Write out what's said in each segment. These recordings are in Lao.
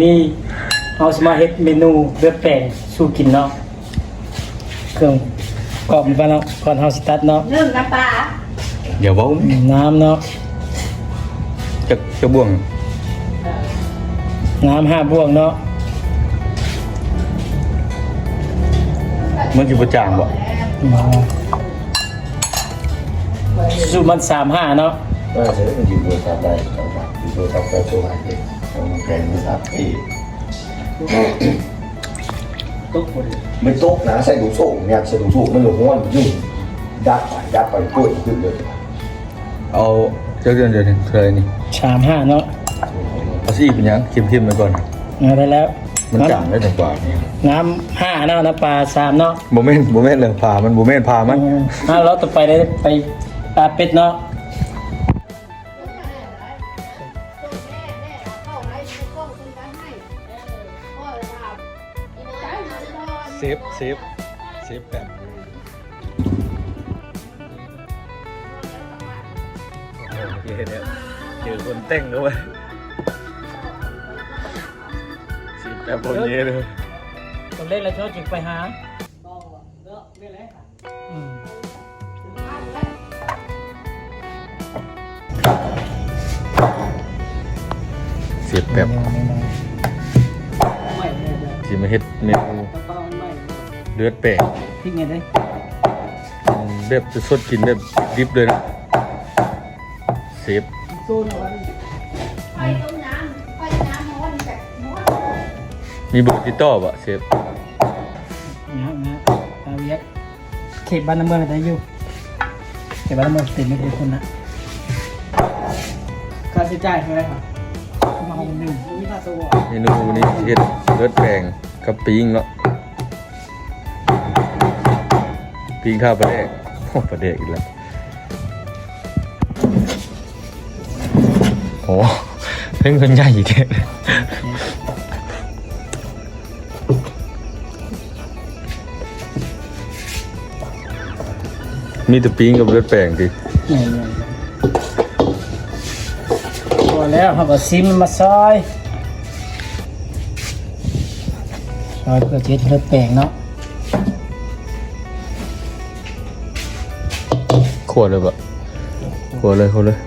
ນີ້ເຮົາຊິມາເຮັດເມນູເລືອດແປງສູ່ກິນເນາະ. ເຄື່ອງປະກອບມີປະເນາະ ກ່ອນເຮົາຊິຕັດເນາະ. ໜຶ່ງ ນ້ຳປາ ຢ່າເວົ້າ ອືມ ນ້ຳເນາະ ຈັກ ຈັກບ່ວງ? ນ້ຳຫ້າບ່ວງເນາະ. ມັນຊິບໍ່ຈາງບໍ່? ບໍ່ ສູດມັນສາມຫ້າເນາະ. ເອີ ເອີ ມັນຢູ່ໂທລະສັບໄດ້ ຢູ່ໂທລະສັບໄດ້ ໂທລະຫາເອງ ຂອງແພງໂທລະສັບເອງ. ຕົກບໍ່ໄດ້ ມັນຕົກນະ ໃສ່ລູກໂສ້ ຍັດໃສ່ລູກໂສ້ ມັນກໍຮ້ອນຢູ່ ດັບໄປ ດັບໄປ ເປີດຂຶ້ນເລີຍ. ເອົາຈັກເດືອນ ເດືອນເທົ່າໃດນີ້? ສາມຫ້າເນາະ. ເອົາຊິອີກເປັນຫຍັງ? ເຄັມໆໄວ້ກ່ອນ. ເອົາໄດ້ແລ້ວ ມັນຈາງໄດ້ແຕງກວານີ້. ນ້ຳຫ້າເນາະ ນ້ຳປາສາມເນາະ. ບໍ່ແມ່ນ ບໍ່ແມ່ນເລື່ອງພາ ມັນບໍ່ແມ່ນພາມັນ. ເອີ ເອົາ ລອບຕໍ່ໄປໄດ້ໄປປາເປັດເນາະ. ເຊຟ ເຊຟ ເຊຟແປງ ໂອ້ໂຫ ເຫັນແລ້ວ ເຈີຄົນແຕ່ງດ້ວຍ ເຊຟແປງ ໂອເຄເດີ. ຕົວເລັກແລ້ວເຈົ້າຈຶ່ງໄປຫາ ອືມ ເຊຟແປງ ຊິມາເຮັດເມນູເລືອດແປງ ພິກແນ່ເດີ ອືມ ແບບສົດໆ ກິນແບບດິບເລີຍນະ ເຊຟ. ມີເບີຕິດຕໍ່ບໍ່ ເຊຟ? ຍາກ ຍາກ ຕາວຽກ ເຂດບ້ານນາເມືອງໄດ້ຢູ່ ເຂດບ້ານນາເມືອງເຕັມໄປທຸກຄົນນະ. ຄ່າໃຊ້ຈ່າຍເທົ່າໃດຄະ? ເມນູນີ້ຊິເຮັດເລືອດແປງກັບປີ້ງເນາະ ປີ້ງທາປາແດກ ໂອ້ ປາແດກອີກແລ້ວ. ໂອ້ ເພິ່ນ ເພິ່ນໃຫຍ່ແທ້ ມີແຕ່ປີ້ງກັບເລືອດແປງຕິ. ແມ່ນໆ ພໍແລ້ວ ເຮົາກໍຊິມມາຊອຍ ຊອຍເພື່ອຈະເຮັດເລືອດແປງເນາະ. ຂົ້ວເລີຍບໍ່? ຂົ້ວເລີຍ ຂົ້ວເລີຍ.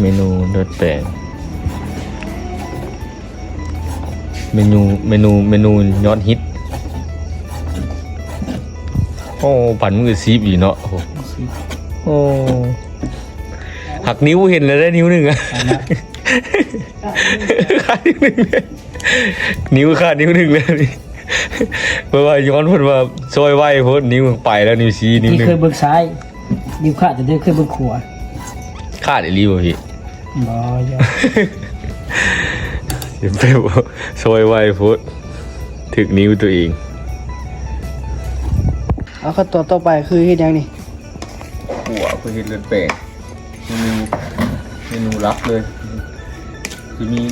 ເມນູເລືອດແປງ ເມນູ ເມນູ ເມນູຍອດຮິດ. ໂອ້ ປັນມືອາຊີບອີ່ເນາະ. ໂອ້ ໂອ້ ຫັກນິ້ວ ເຫັນແລ້ວໄດ້ນິ້ວໜຶ່ງອະ ຂາດນິ້ວໜຶ່ງ ຂາດນິ້ວໜຶ່ງເລີຍ. ເພາະວ່າຍ້ອນເພິ່ນວ່າຊອຍໄວໂພດ ນິ້ວໄປແລ້ວ ນິ້ວຊີ້ ນິ້ວໜຶ່ງ. ເຄີຍເບິ່ງຊ້າຍ ນິ້ວຂາດ ແຕ່ເຄີຍເບິ່ງຂວາ. ຂາດອີ່ຫຼີບໍ່ພີ່? ບໍ່ ຊອຍໄວໂພດ ຖືກນິ້ວຕົວເອງ. ເອົາ ຂັ້ນຕອນຕໍ່ໄປຄືເຮັດຫຍັງນີ້? ຂົ້ວ ເພື່ອເຮັດເລືອດແປງ. ເມນູ ເມນູຫຼັກເລີຍ ທີ່ມີ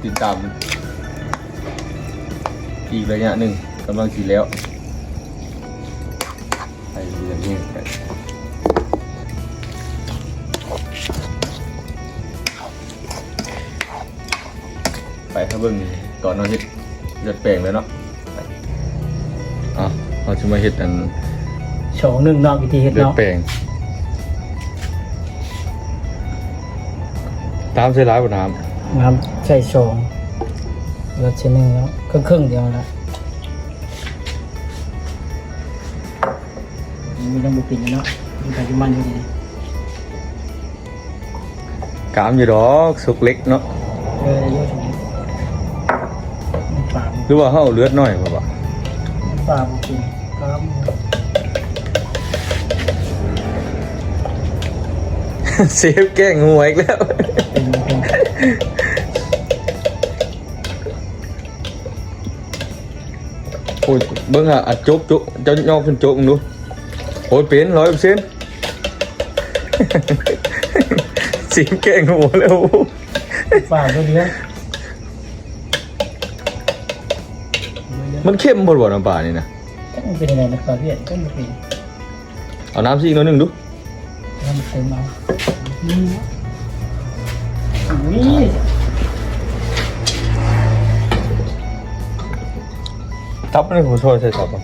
ຕິດຕາມອີກໄລຍະໜຶ່ງ ກຳລັງຊິແລ້ວ. ໄປເລື່ອຍໆ ໄປ ໄປ ຖ້າເບິ່ງຕອນເຮົາເຮັດເລືອດແປງແລ້ວເນາະ. ອ່ະ ເຮົາຈະມາເຮັດອັນ ສອງ ໜຶ່ງເນາະ ວິທີເຮັດເນາະ ເລືອດແປງ. ນ້ຳໃສ່ຫຼາຍບໍ່? ນ້ຳ ນ້ຳໃສ່ສອງ ເລືອດໃສ່ໜຶ່ງເນາະ ເຄິ່ງໆ ດຽວນະ. ມັນຍັງບໍ່ເປັນເນາະ ມີໄປຢູ່ມັນຢູ່ດີ. ກາມຢູ່ດອກ ສົກເລັກເນາະ. ເອີ ຢູ່ສົກເລັກ ປາ ຫຼືວ່າເຮົາເອົາເລືອດໜ້ອຍເພາະວ່າ ປາບໍ່ກິນ ກາມ. ເຊຟແກ້ງຫົວອີກແລ້ວ. ໂອ້ຍ ເບິ່ງຫາ ອັດໂຈກ ໂຈກ ເຈົ້າຍໍຂຶ້ນໂຈກເບິ່ງດູ. ໂອ້ຍ ເປັນ ຮ້ອຍເປີເຊັນ. ເຊຟແກ້ງຫົວແລ້ວ. ປາຕົວດຽວ ມັນເຄັມໂພດບໍ່ ນ້ຳປານີ້ນະ? ຈັກມັນເປັນຈັ່ງໃດ ນ້ຳປາວຽດ ຈັກມັນເປັນ. ເອົານ້ຳຊິອີກໜ້ອຍໜຶ່ງດູ. ນ້ຳເຕັມເອົາ. ນີ້ ນີ້ ຕັບນີ້ ຜູ້ຊ່ອຍໃສ່ຕັບບໍ່?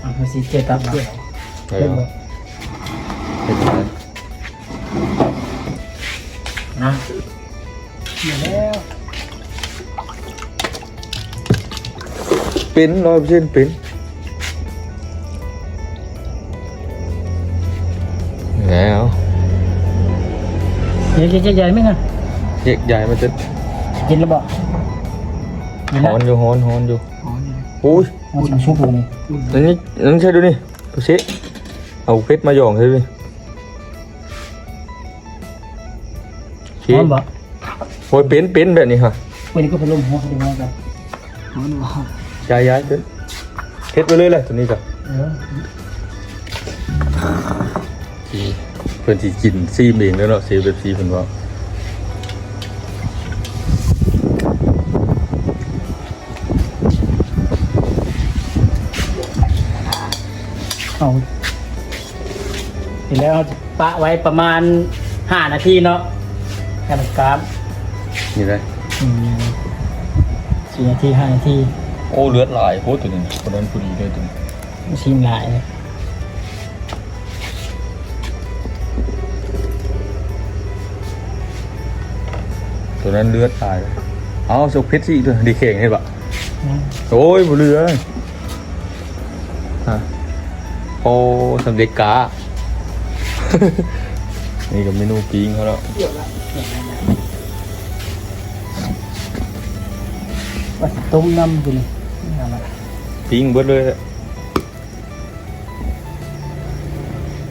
ອ່ະ ມັນຊິເຈຕັບເດ. ເອີ ເຮັດບໍ່? ເຮັດໄດ້. ນະ ມາແລ້ວ ເປັນ ຮ້ອຍເປີເຊັນ ເປັນແລ້ວ. ເຮັດ ເຮັດໃຫຍ່ໄໝນະ? ເຮັດໃຫຍ່ມາເຕັມ. ກິນແລ້ວບໍ່? ກິນແລ້ວ. ຮ້ອນຢູ່ ຮ້ອນ ຮ້ອນຢູ່ ຮ້ອນຢູ່. ໂອ້ຍ ມັນຊິບໍ່ສຸກແລ້ວນີ້. ອັນນີ້ ອັນນີ້ໃສ່ດູນີ້ ດູຊິ ເອົາເຜັດມາຢອງໃສ່ດູນີ້. ໂອເຄ ຮ້ອນບໍ່? ໂອ້ຍ ເປັນ ເປັນແບບນີ້ຮະ. ໂອ້ຍ ນີ້ກໍພັດລົມຫົວເຂົາໄດ້ວ່າກັນ. ຮ້ອນບໍ່? ຍ້າຍໆ ເພິ່ນເຮັດໄປເລີຍແຫຼະ ຕົວນີ້ກໍ. ເອີ ເພິ່ນຊິກິນຊີມເອງເດີເນາະ ເຊຟເປັບຊີເພິ່ນເວົ້າ. ເອົາ ເຫັນແລ້ວ ເຮົາຈະປະໄວ້ປະມານຫ້ານາທີເນາະ ໃຫ້ມັນກາມ. ນີ້ໄດ໋ ອືມ ສີ່ນາທີ ຫ້ານາທີ. ໂອ້ ເລືອດຫຼາຍໂພດຕົວນີ້ ຄົນນັ້ນຜູ້ດີເດີຕົວນີ້ ຊີມຫຼາຍ. ຕົວນັ້ນເລືອດຫຼາຍ. ເອົາ ສົກເຜັດຊິອີກຕົວ ດີແຂງເຫັນບໍ່? ອືມ ໂອ້ຍ ບໍ່ເຫຼືອ. ຮະ ໂອ້ ສຳເລັດກາ. ນີ້ກໍເມນູປີ້ງເຮົາເນາະ ວ່າຊິຕົ້ມນ້ຳຢູ່ນີ້ ປີ້ງເບິດເລີຍ.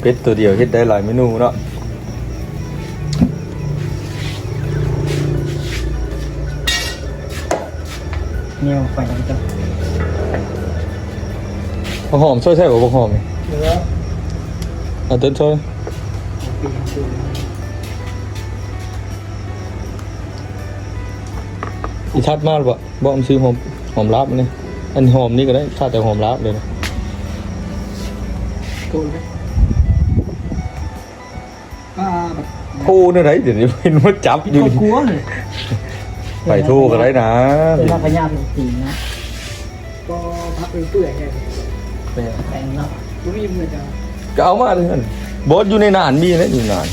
ເປັດຕົວດຽວເຮັດໄດ້ຫຼາຍເມນູເນາະ. ແນວໄປນຳກັນ. ຜັກຫອມຊ່ອຍໃສ່ບໍ່? ຜັກຫອມນີ້ ເອີ ເອົາຕົ້ນຊ່ອຍ. ອີທັດມາແລ້ວບໍ່? ບໍ່ ມັນຊື້ຫອມ ຫອມລາບນີ້ ອັນຫອມນີ້ກໍໄດ້ ຂາດແຕ່ຫອມລາບເລີຍນະ. ໂທແນວໃດ ດຽວນີ້ເຫັນມາຈັບຢູ່ ກໍກົວເລີຍ. ໄປໂທກໍໄດ້ນະ ເປັນວ່າພະຍາດເປັນຕີນນະ. ກໍຜັກເປື່ອຍໆ ແປງເນາະ ບໍ່ມີເມືອດ. ກໍເອົາມາເລີຍຫັ້ນ. ບໍ່ ຢູ່ໃນນານມີແຫຼະ ຢູ່ນານ.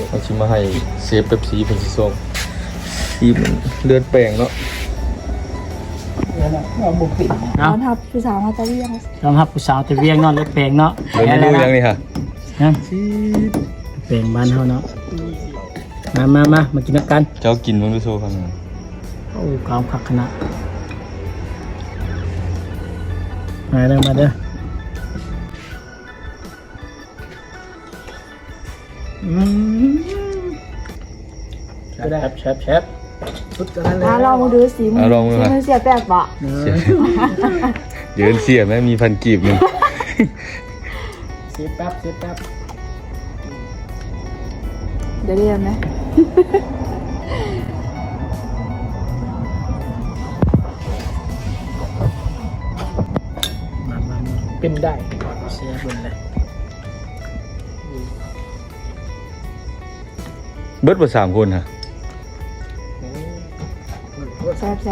ເຮົາຊິມາໃຫ້ເຊຟເປັບຊີເພິ່ນຊິຊອກຊີມເລືອດແປງເນາະ. ເອົາບໍ່ເປັນ. ເອົາ ຕ້ອນຮັບຜູ້ສາວມາແຕ່ວຽງ. ຕ້ອນຮັບຜູ້ສາວແຕ່ວຽງເນາະ ເລືອດແປງເນາະ. ເມນູຫຍັງນີ້ຮະ? ຮະ? ແປງບ້ານເຮົາເນາະ. ມາ ມາ ມາ ມາກິນນຳກັນ. ເຈົ້າກິນເບິ່ງດູ ໂຊຟັງ. ໂອ້ ກາມຄັກຂະໜາດ. ມາເດີ ມາເດີ. ອືມ ແຊບ ແຊບ ແຊບ ສຸດຂະໜາດເລີຍ. ອ່າ ລອງເບິ່ງດູ ຊີມ ອ່າ ລອງເບິ່ງ ຊີມ ເສຍແປບບໍ່? ເອີ ເດີນເສຍແມ່ ມີພັນກີບໜຶ່ງ. ເສຍແປບ ເສຍແປບ. ດຽວໆ ນະ ມາ ມາ ມາ ເປັນໄດ້ ເຊຟເບິ່ງເລີຍ. ເບິດບໍ່ສາມຄົນຫະ? ແຊບໆ ແຊ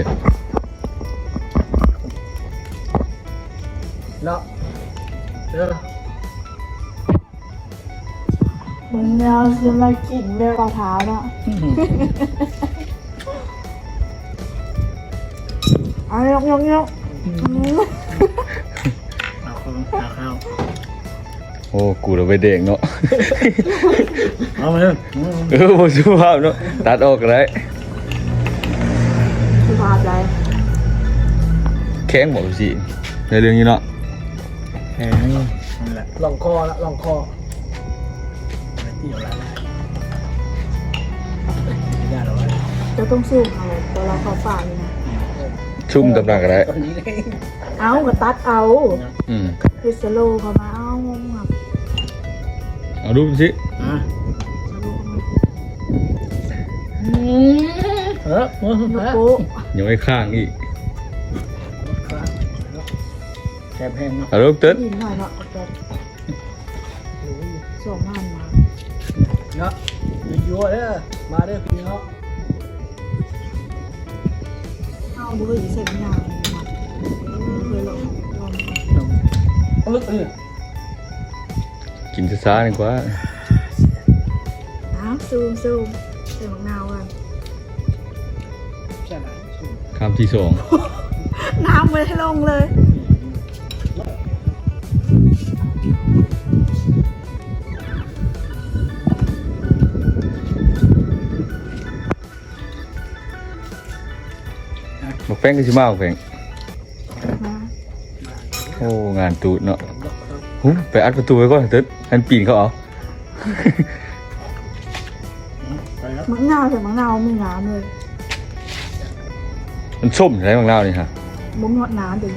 ບໆ ເນາະ. ເອີ ມື້ນີ້ເຮົາຊິມາກິນແບບເອົາເທົາເນາະ. ອືມ ເອົາ ຍົກໆໆ. ອືມ ເອົາເຂົ້າ ເອົາເຂົ້າ. ໂອ້ ກູລະໄວແດງເນາະ. ເອົາມາເດີ. ເອີ ບໍ່ສຸພາບເນາະ ຕັດອອກກໍໄດ້. ສຸພາບໃດ? ແຂງບໍ່ ຊິ ໃນເລື່ອງນີ້ເນາະ. ແຂງ ນັ້ນແຫຼະ ລອງຄໍລະ ລອງຄໍ. ເຈົ້າຕ້ອງຊູມເອົາ ເວລາເຂົ້າປ່ານີ້ນະ. ຊູມຕຳລັງກໍໄດ້. ເອົາ ກໍຕັດເອົາ. ອືມ ເຮັດສະໂລເຂົ້າມາ. ເອົາ ເອົາດູຊິ. ອາ ສະໂລເຂົ້າມາ. ອືມ ເອີ ຍົກໂປ້ ຍັງໄປຂ້າງອີກ. ແບບແຮງເນາະ ອາລົມເຕີນ ດີໜ້ອຍເນາະ ແບບ ໂອ້ຍ ສອງລ້ານມາເນາະ ຢູ່ເດີ ມາເດີພີ່ນ້ອງ ເຮົາບໍ່ເຄີຍຊິໃສ່ບັກນາວເລີຍ ເຄີຍລອງ ລອງ ເອີ ກິນຊ້າໆດີກວ່າ ອ້າວ ຊູມໆ ໃສ່ບັກນາວກ່ອນ ຄຳທີສອງ ນ້ຳບໍ່ໄດ້ລົງເລີຍ ບັກແປ້ງຄືຊິມາ ບັກແປ້ງ ມາ ໂອ້ ງານຕູດເນາະ ຫື ໄປອັດປະຕູໄວ້ກ່ອນເຕີນ ໃຫ້ມັນປີນເຂົ້າເອົາ ໝາກນາວ ໃສ່ໝາກນາວມີນ້ຳເລີຍ ມັນສົ້ມໃດໝາກນາວນີ້ຮະ ບໍ່ມີຮອດນ້ຳເດ ອືມ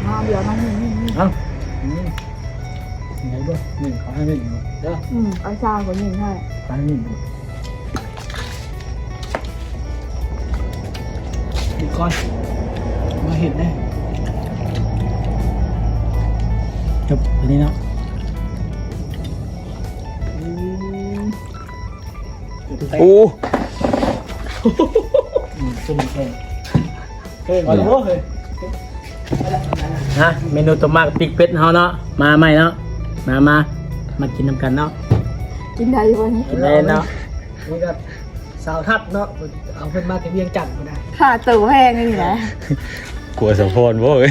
ມາດຽວມານີ້ ນີ້ ນີ້ ເອົ້າ ອືມ ໄງບໍ່ ນີ້ເຂົາໃຫ້ນີ້ເດີ ອືມ ໄອ້ຊາງກໍຍິງໃຫ້ ໃຫ້ນີ້ ອີກກ່ອນ ມາເຫັນແດ່ ຈົບອັນນີ້ເນາະ ອືມ ໂອ້ ອືມ ຊຸ່ມແຂງ ເຮີ້ຍ ມາດູເຮີ້ຍ ນະ ເມນູຕົ້ມໝາກປີກເປັດເຮົາເນາະ ມາໃໝ່ເນາະ ມາ ມາ ມາກິນນຳກັນເນາະ ກິນໄດ້ຢູ່ບໍ່ນີ້ ກິນໄດ້ເນາະ ນີ້ກໍສາວທັດເນາະ ເອົາເພິ່ນມາແຕ່ວຽງຈັນພຸ້ນນະ ຄ່າໂຕແພງນີ້ນະ ກົວສາວພອນບໍ່ເອີຍ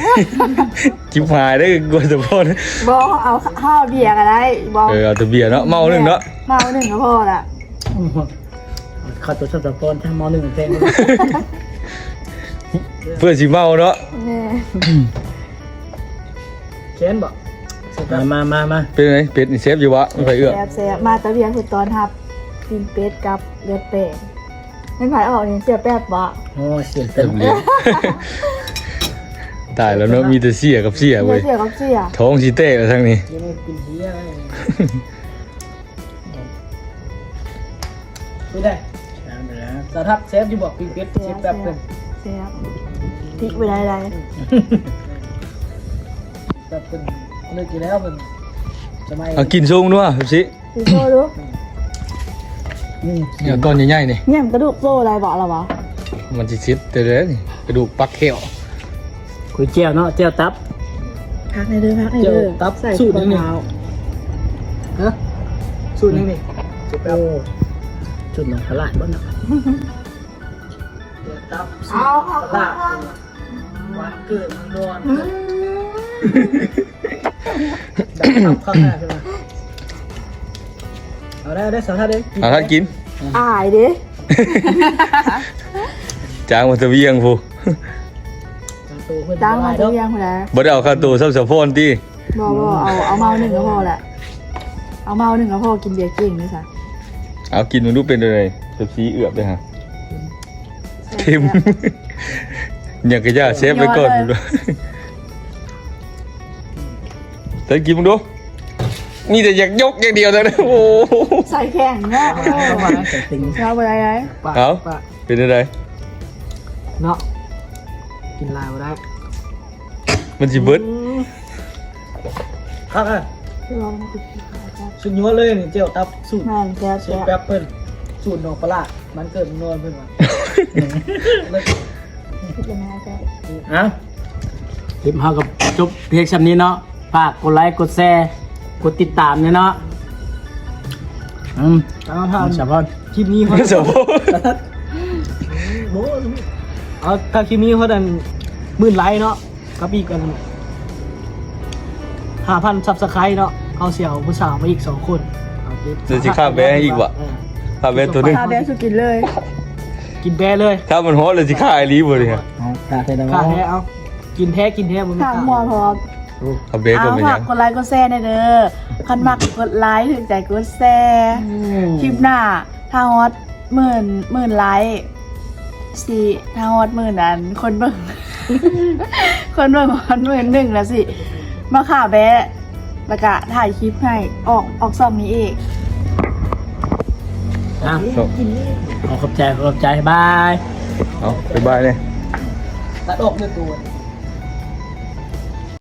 ຈິບຫາຍເດີ ກົວສາວພອນ ບໍ່ ເອົາ ເຮົາເອົາເບຍກໍໄດ້ ບໍ່ ເອີ ເອົາແຕ່ເບຍເນາະ ເມົາໜຶ່ງເນາະ ເມົາໜຶ່ງກໍພໍລະ ຄ່າໂຕສາວພອນ ຖ້າເມົາໜຶ່ງແພງ ເພື່ອຊິເມົາເນາະ ແມ່ນ ແມ່ນບໍ່ ມາ ມາ ມາ ເປັນໄງ ເປັດນີ້ແຊບຢູ່ວະ ມັນໄປເອື້ອ ແຊບໆ ມາແຕ່ວຽງເພິ່ນຕ້ອນຮັບ ປີ້ງເປັດກັບເລືອດແປງ ແມ່ນໃຜອອກນີ້ ເສຍແປັບບໍ່ ໂອ້ ເສຍແປັບ ຕາຍແລ້ວເນາະ ມີແຕ່ເສຍກັບເສຍເວີຍ ມີແຕ່ເສຍກັບເສຍ ທ້ອງຊິແຕກແລ້ວທາງນີ້ ເປັນເຫຍ ເປັນໄດ ສາວທັດແຊບຢູ່ບໍ່ ປີ້ງເປັດ ແຊບ ແຊບແປັບເພິ່ນ ແຊບ ຕິບໍ່ໄດ້ໃດ ແປັບເພິ່ນ ເລີກຢູ່ແລ້ວເພິ່ນ ສະໄໝ ເອົາກິນຊຸງດ້ວຍ ເປັບຊີ ກິນໂຊດູ ອືມ ເອົາກ້ອນໃຫຍ່ໆນີ້ ຫຍັງກະດູກໂປ້ໄດ້ບໍ່ລະວະ ມັນຊິຊິດແຕ່ໃດນີ້ ກະດູກປັກແຂ້ວ ຄຸຍແຈ່ວເນາະ ແຈ່ວຕັບ ພັກແດ່ເດີ ພັກແດ່ເດີ ແຈ່ວຕັບ ໃສ່ ສູດຫຍັງນີ້ ຂວດເອົາ ຮະ ສູດຫຍັງນີ້ ໂອ້ ສູດໜອງພະລາດບໍ່ເນາະ ແຈ່ວຕັບ ສູດ ເອົາ ເອົາ ເອົາ ເອົາ ວັນເກີດມັນນອນ ອືມ ເອົາໄດ້ ເອົາໄດ້ ສາວທັດເດ້ ເອົາທັດກິນ ອາຍເດ້ ຈ້າງມາແຕ່ວຽງພຸ້ນ ຈ້າງມາແຕ່ວຽງພຸ້ນແຫຼະ ບໍ່ໄດ້ເອົາຄ່າໂຕຊ້ຳສາວພອນຕິ ບໍ່ ບໍ່ ເອົາ ເອົາເມົາໜຶ່ງກໍພໍແຫຼະ ເອົາເມົາໜຶ່ງກໍພໍ ກິນເບຍເກັ່ງເດ້ຊະ ເອົາກິນເບິ່ງດູ ເປັນຈັ່ງໃດ ເປັບຊີເອືອບເດ້ຫະ ເຄັມ ຫຍັງກະຢ່າ ແຊບໄວ້ກ່ອນ ແຊບເລີຍ ແຕ່ກິນເບິ່ງດູ ມີແຕ່ຢາກຍົກຢ່າງດຽວເທົ່ານັ້ນ ໂອ້ ໃສ່ແຂງເນາະ ເອົາ ເອົາ ເອົາ ເປັນຈັ່ງໃດ ເນາະ ກິນຫຼາຍບໍ່ໄດ້ ມັນຊິເບິດ ອືມ ຄັກ ສຸດຍອດເລີຍນີ້ ແຈ່ວຕັບສູດ ແມ່ນ ແຊບໆ ສູດແປັບເພິ່ນ ສູດໜອງປະຫຼາດ ມັນເກີດມັນນອນເພິ່ນວ່າ ເອົ້າ ຄລິບເຮົາກໍຈົບພຽງສ່ຳນີ້ເນາະ ຝາກກົດໄລ ກົດແຊ ກົດຕິດຕາມແດ່ເນາະ ອືມ ເອົາ ຖ້າ ສາວພອນ ຄລິບນີ້ເຮົາ ສາວພອນ ບໍ່ ເອົາ ຖ້າຄລິບນີ້ເຮົາໄດ້ໝື່ນໄລເນາະ ກັບອີກອັນ ຫ້າພັນຊັບສະໄຄຣບ໌ເນາະ ເຮົາຊິເອົາຜູ້ສາວມາອີກສອງຄົນ ເອົາ ແລ້ວຊິຂ້າແບໃຫ້ອີກວະ ເອີ ຂ້າແບໂຕໜຶ່ງ ຂ້າແບສູ່ກິນເລີຍ ກິນແບເລີຍ ຖ້າມັນຮອດແລ້ວຊິຂ້າອີ່ຫຼີບໍ່ນີ້ ເອົາ ຂ້າແທ້ ຂ້າແທ້ ເອົາ ກິນແທ້ ກິນແທ້ ບໍ່ມີຂ້າຫົວພ້ອມ ເອົາແບກ່ອນ ເອົາ ເປັນຫຍັງ ຝາກກົດໄລກົດແຊແດ່ເດີ ຄັນມັກກົດໄລ ຖືກໃຈກົດແຊ ອືມ ຄລິບໜ້າ ຖ້າຮອດ ໝື່ນ ໝື່ນໄລ ຊິ ຖ້າຮອດໝື່ນອັນ ຄົນເບິ່ງ ຄົນເບິ່ງຮອດໝື່ນໜຶ່ງແລ້ວຊິມາຂ້າແບ ແລ້ວກະຖ່າຍຄລິບໃຫ້ອອກ ອອກຊ່ອງນີ້ອີກ ອ່ະ ຂໍຂອບໃຈ ຂໍຂອບໃຈ ບາຍ ເອົາ ບາຍບາຍເລີຍ ຕັດອອກເດີໂຕ